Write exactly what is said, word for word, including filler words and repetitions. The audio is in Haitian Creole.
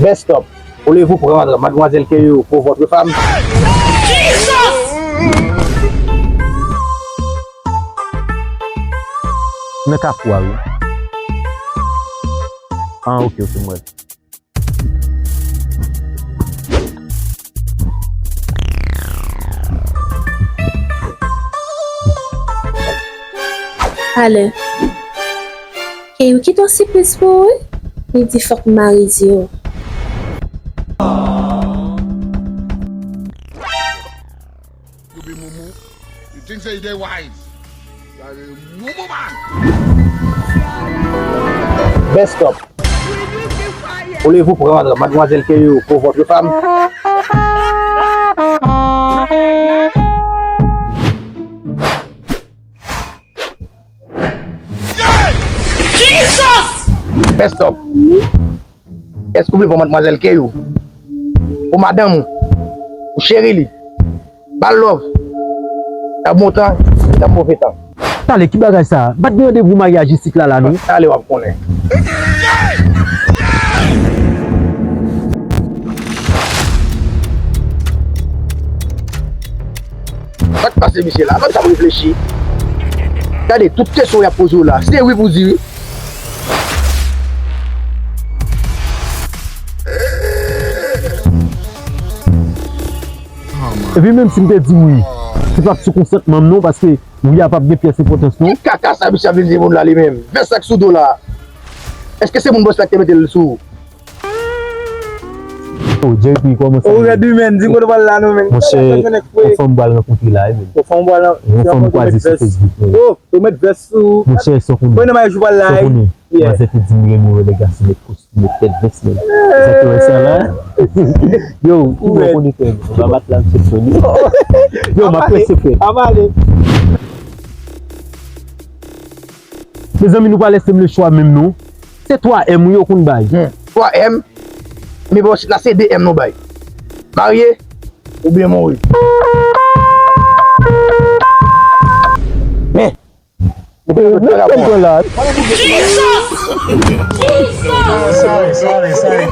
Best up. Voulez-vous prendre mademoiselle Keyou pour votre femme? Nan kafou a, wi. Ah, ok, ok, m wè. Alè. Keyou kite yon sipriz pou ou, wi. Li di fòk m mare zye w. You be mumu. You think say you dey wise? You are a mumu man. Best up. Voulez-vous prendre mademoiselle Keyou pour votre femme? Best up. Èske w vle pran madmwazèl Keyou pou madanm ou, pou cheri li? Ba l love. Nan bon tan, nan move tan. Talè, ki bagay sa? M pa t gen randevou maryaj isit la, la, non. Talè w ap konnen. Sa k pase misye la? Mwen t ap reflechi. Gade, tout kesyon y ap poze w la, se wi pou di wi. Epi menm si m te di wi, se pa t sou konsantman m non, paske wi a p ap gen pyès enpòtans non. Ki kaka sa misye ap vin di moun la li menm? Vès sa k sou do la. Èske se moun bòs la ki te mete l sou ou? Oh, J P, kòman sa ye? Ou rèd wi, menn. Di kote w pral la non, menn. Monchè, yon fanm m pral rankontre la wi, menn. Yon fanm m pral rankontre. Yon fanm m kwaze sou Facebook, menn. Oh, ou met vès sou. Monchè, sa w konnen. Mwen nan maryaj ou pral la wi. Sa w konnen. Manzè te di m renmen wè lè gason met kostim, met tèt vès, menn. Sa te wè sa la. Yo, ou wè konnen frè m. Ou pa bat la, m se fè li. Yo, m ap prese frè m. Ap ale. Mezanmi, nou pa lese m le chwa menm non. Se twa M wi yo konn bay. Hmm. Twa M. Men bon, la se de M nou bay. Marye oubyen mouri. Men, ou te konn la. Jesus! Jesus! Sorry, sorry, sorry.